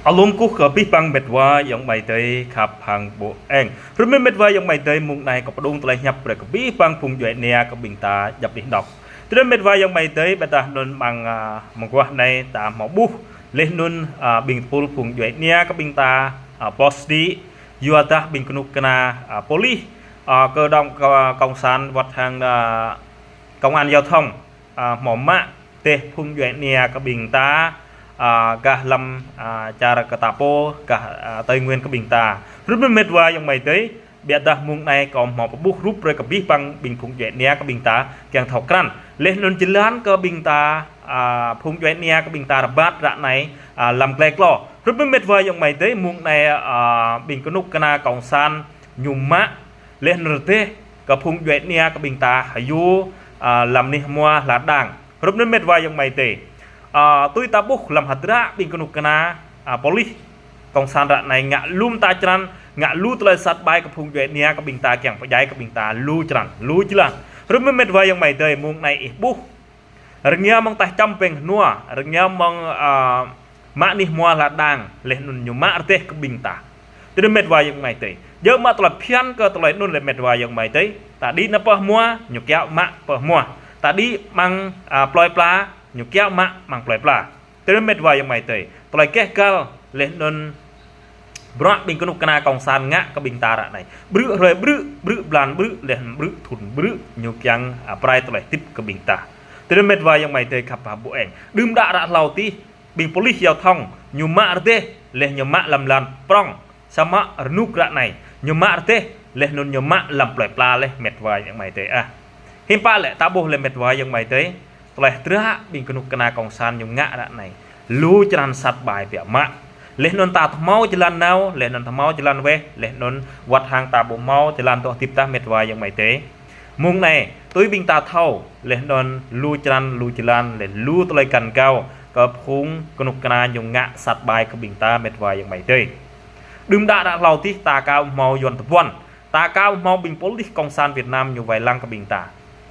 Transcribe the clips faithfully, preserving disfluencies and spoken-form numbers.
Alum kơkuh kơ abih bang met wa ayŏng amai adơi khăp hăng ƀô̆ eng. Rơmĭn met wa ayŏng amai adơi, mông anai kâo pơdŏng tơlơi hiăp brơi kơ abih bang phung djuai ania kơ ƀing ta djăp anih anŏk. Tơdơi met wa ayŏng amai adơi, ƀiădah anŭn mơ̆ng, a, mơguah anai ta hmâo ƀuh laih anŭn, a, ƀing tơpul phung djuai ania kơ ƀing ta, a, pô sĭ, yua dah ƀing kơnuk kơna, a, pôlis, a, kơ dŏng kơ cộng sản wơ̆t hăng, a, công an giao thông, a, hmâo mă rơdêh phung djuai ania kơ ƀing ta, a, gah lăm, a, čar kơ ta pô, gah, a, Tây Nguyên kơ ƀing ta. Rơmĭn met wa ayŏng amai adơi, ƀiădah mông anai kâo hmâo pơƀuh rup brơi kơ abih bang ƀing phung djuai ania kơ ƀing ta kiăng thâo krăn. Laih anŭn jơlan kơ ƀing ta, a, phung djuai ania kơ ƀing ta rơbat ră anai, a, lăm glai klô. Rơmĭn met wa ayŏng amai adơi, mông anai, a, ƀing kơnuk kơna cộng sản ñu mă laih anŭn rơdêh kơ phung djuai ania kơ ƀing ta hyu, a, lăm anih hmua Hla Đang. Rơmĭn met wa ayŏng amai adơi. A, tui ta ƀuh lăm hơdră ƀing kơnuk kơna, a, pôlis cộng sản ră anai ngă lu mơta črăn, ngă lu tơlơi sat ƀai kơ phung djuai ania kơ ƀing ta kiăng pơdjai kơ ƀing ta lu črăn, lu jơlan. Rơmĭn met wa ayŏng amai adơi, mông anai ih ƀuh. Rơngiao mơ̆ng taih čăm peng hnua, rơngiao mơ̆ng, a, mă anih hmua Hla Đang, laih anŭn ñu mă rơdêh kơ ƀing ta. Tơdơi met wa ayŏng amai adơi. Djơ̆ mă tơlơi phiăn kơ tơlơi anŭn lĕ met wa ayŏng amai adơi. Ta đĭ nao pơ hmua, ñu kiaŏ mă pơ hmua. Ta đĭ mơ̆ng, a, plơi pla, ñu kiaŏ mă mơ̆ng plơi pla. Tơdơi met wa ayŏng amai adơi. Tơlơi geh găl, laih anŭn bruă ƀing kơnuk kơna cộng sản ngă kơ ƀing ta ră anai. Brư̆ hrơi brư̆, brư̆ blan brư̆, laih anŭn brư̆ thŭn brư̆, ñu kiăng, a, pơrai tơlơi hơdip kơ ƀing ta. Tơdơi met wa ayŏng amai adơi khăp hăng ƀô̆ eng. Đưm đă ră hlâo adih, ƀing pôlis giao thông, ñu mă rơdêh, laih ñu mă lăm lăn prŏng. Samơ̆ rơnŭk ră anai, ñu mă rơdêh, laih anŭn ñu mă lăm plơi pla laih met wa ayŏng amai adơi ah. Hiư̆m pă lĕ ta ƀuh lĕ met wa ayŏng amai adơi. Tơlơi hơdră ƀing kơnuk kơna cộng sản ñu ngă ră anai. Lu črăn sat ƀai biă mă. Laih anŭn ta ƀu hmâo jơlan nao, laih anŭn ƀu hmâo jơlan weh, laih anŭn wơ̆t hăng ta ƀu hmâo jơlan dŏ hơdip tah met wa ayŏng amai adơi. Mông anai, tui ƀing ta thâo, laih anŭn lu črăn, lu jơlan, laih lu tơlơi găn gao, kơ phung kơnuk kơna ñu ngă sat ƀai kơ ƀing ta met wa ayŏng amai adơi. Đưm đă ră hlâo adih ta aka hmâo Yuăn tơbuăn, ta aka hmâo ƀing pôlis cộng sản Việt Nam ñu wai lăng kơ ƀing ta.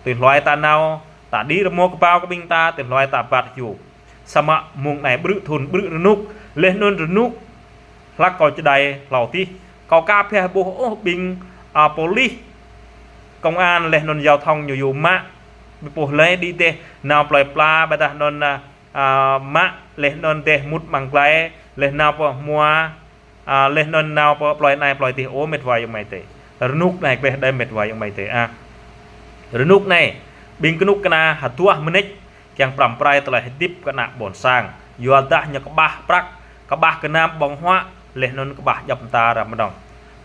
Tui hluai ta nao, ta đĭ rơmô kơƀao kơ ƀing ta, tui hluai ta rơbat hyu. Samơ̆ mông anai brư̆ thŭn, brư̆ rơnŭk, laih anŭn rơnŭk hlăk kâo čơđai hlâo adih. Kâo aka pơhiăp ƀuh ôh ƀing, a, pôlis, công an, laih anŭn giao thông ñu yua mă, ƀu ƀuh lĕ đĭ rơdêh, nao plơi pla, ƀiădah anŭn, a, a, mă, laih anŭn rơdêh mŭt mơ̆ng glai, laih nao pơ hmua, a, laih anŭn nao pơ plơi anai plơi adih ôh met wa ayŏng amai adơi. Rơnŭk anai gleh đơi met wa ayŏng amai adơi ah. Rơnŭk anai, ƀing kơnuk kơna hơduah mơneč, kiăng pơrăm pơrai tơlơi hơdip kơ ană ƀôn sang. Yua dah ñu kơƀah prăk, kơƀah gơnam ƀơ̆ng huă, laih anŭn kơƀah djŏp mơta ră mơnơ̆ng.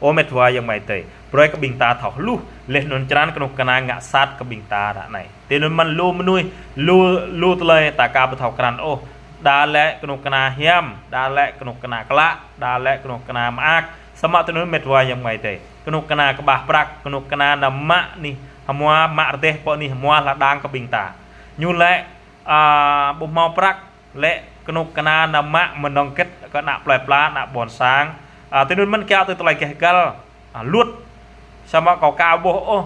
Ơ met wa ayŏng amai adơi, brơi kơ ƀing ta thâo hluh, laih anŭn črăn kơnuk kơna ngă sat kơ ƀing ta ră anai. Tui anŭn mơ̆n lu mơnuih, lu, lu tơlơi ta aka ƀu thâo krăn ôh. Đa lĕ kơnuk kơna hiam, đa lĕ kơnuk kơna klă, đa lĕ kơnuk kơna mơak. Samơ̆ tui anŭn met wa ayŏng amai adơi. Kơnuk kơna kơƀah prăk, kơnuk kơna nao mă anih hmua, mă rơdêh pơ anih hmua Hla Đang kơ ƀing ta. Ñu lĕ, a, ƀu hmâo prăk, lĕ kơnuk kơna nao mă mơnơ̆ng hơget kơ ană plơi pla, ană ƀôn sang. A, tui anŭn mơ̆n kiaŏ tui tơlơi geh găl, a, luăt. Samơ̆ kâo aka ƀuh ôh.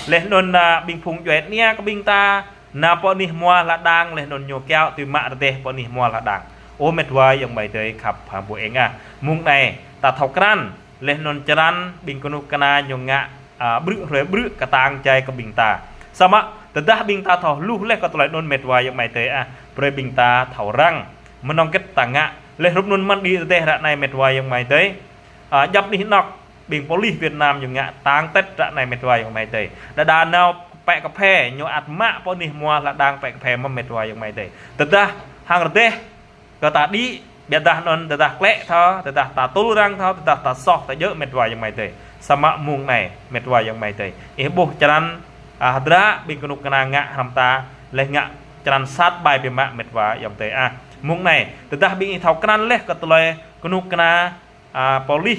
Laih anŭn, a, ƀing phung djuai ania kơ ƀing ta, nao pơ anih hmua Hla Đang, laih anŭn ñu kiaŏ tui mă rơdêh pơ anih hmua Hla Đang. Ơ met wa ayŏng amai adơi khăp hăng ƀô̆ eng ah. Mông anai, ta thâo krăn, laih anŭn črăn ƀing kơnuk kơna ñu ngă, a, brư̆ hrơi brư̆ kơtang jai kơ ƀing ta. Samơ̆, tơdah ƀing ta thâo hluh laih kơ tơlơi anŭn met wa ayŏng amai adơi ah. Brơi ƀing ta thâo răng. Mơnơ̆ng hơget ta ngă. Laih hrup anŭn mơ̆n đĭ rơdêh ră anai met wa ayŏng amai adơi. A, djŏp anih anŏk, ƀing pôlis Việt Nam ñu ngă tang tet ră anai met wa ayŏng amai adơi. Đơđa nao pĕ kơphê, ñu ăt mă pơ anih hmua Hla Đang pĕ kơphê mơ̆n met wa ayŏng amai adơi. Tơdah hăng rơdêh, kơ ta đĭ, ƀiădah anŭn tơdah klĕ thâo, tơdah ta tŭl arăng thâo, tơdah ta soh ta djơ̆ met wa ayŏng amai adơi. Samơ̆ mông anai, met wa ayŏng amai adơi. Ih ƀuh črăn, a, hơdră ƀing kơnuk kơna ngă hrăm ta, laih ngă črăn sat ƀai biă mă met wa ayŏng adơi ah. Mông anai, tơdah ƀing ih thâo krăn laih kơ tơlơi kơnuk kơna, a, pôlis,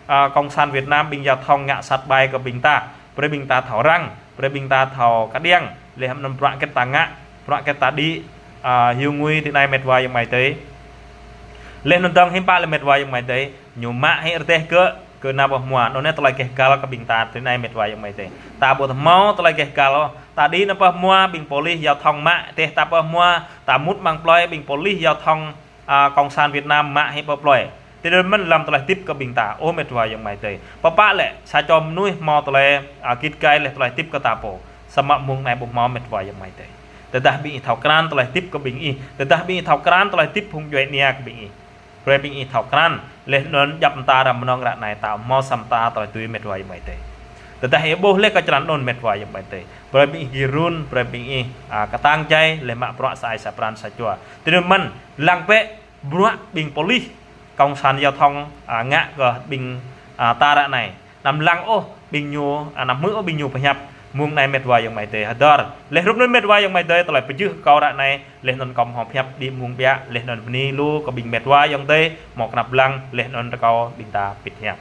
a, cộng sản Việt Nam ƀing giao thông ngă sat ƀai kơ ƀing ta. Brơi ƀing ta thâo răng, brơi ƀing ta thâo kơđiăng, laih anŭn bruă hơget ta ngă, bruă hơget ta đĭ, a, hyu ngui tui anai met wa ayŏng amai adơi. Laih anŭn dơ̆ng hiư̆m pă lĕ met wa ayŏng amai adơi, ñu mă hĭ rơdêh gơ̆, gơ̆ nao pơ hmua, anŭn yơh tơlơi geh găl kơ ƀing ta tui anai met wa ayŏng amai adơi. Ta ƀu hmâo tơlơi geh găl ôh, ta đĭ nao pơ hmua, ƀing pôlis giao thông mă rơdêh ta pơ hmua, ta mŭt mơ̆ng plơi, ƀing pôlis giao thông a, Cộng sản Việt Nam mă hĭ pơ plơi. Tơdơi mơ̆n lăm tơlơi hơdip kơ ƀing ta, ơ met wa ayŏng amai adơi. Pơpă lĕ, sa čô mơnuih hmâo tơlơi, a, git gai laih tơlơi hơdip kơ ta pô. Samơ̆ mông anai ƀu hmâo met wa ayŏng amai adơi. Tơdah ƀing ih thâo krăn tơlơi hơdip kơ ƀing ih, tơdah ƀing ih thâo krăn tơlơi hơdip phung djuai ania kơ ƀing ih. Brơi ƀing ih thâo krăn, laih anŭn djăp mơta ră mơnơ̆ng ră anai ta hmâo sa mơta tơlơi tui met wa ayŏng amai adơi. Tơdah ih ƀuh laih kơ črăn anŭn met wa ayŏng amai adơi. Brơi ƀing ih gir run, brơi ƀing ih, a, kơtang jai, laih mă bruă sa ai sa pran sa jua. Tơdơi mơ̆n, lăng bĕ, bruă ƀing polis, Cộng sản giao thông, a, ngă kơ ƀing, a, ta ră anai. Anăm lăng ôh ƀing ñu, a, anăm hmư̆ ôh ƀing ñu pơhiăp. Mông anai met wa ayŏng amai adơi hơdơr. Laih hrup anŭn met wa ayŏng amai adơi, tơlơi pơjưh kâo ră anai, laih anŭn kâo hmâo pơhiăp đĭ mông biă, laih anŭn bơni lu kơ ƀing met wa ayŏng adơi, hmâo kơnăp lăng, laih anŭn rơkâo ƀing ta pĭt hiăp.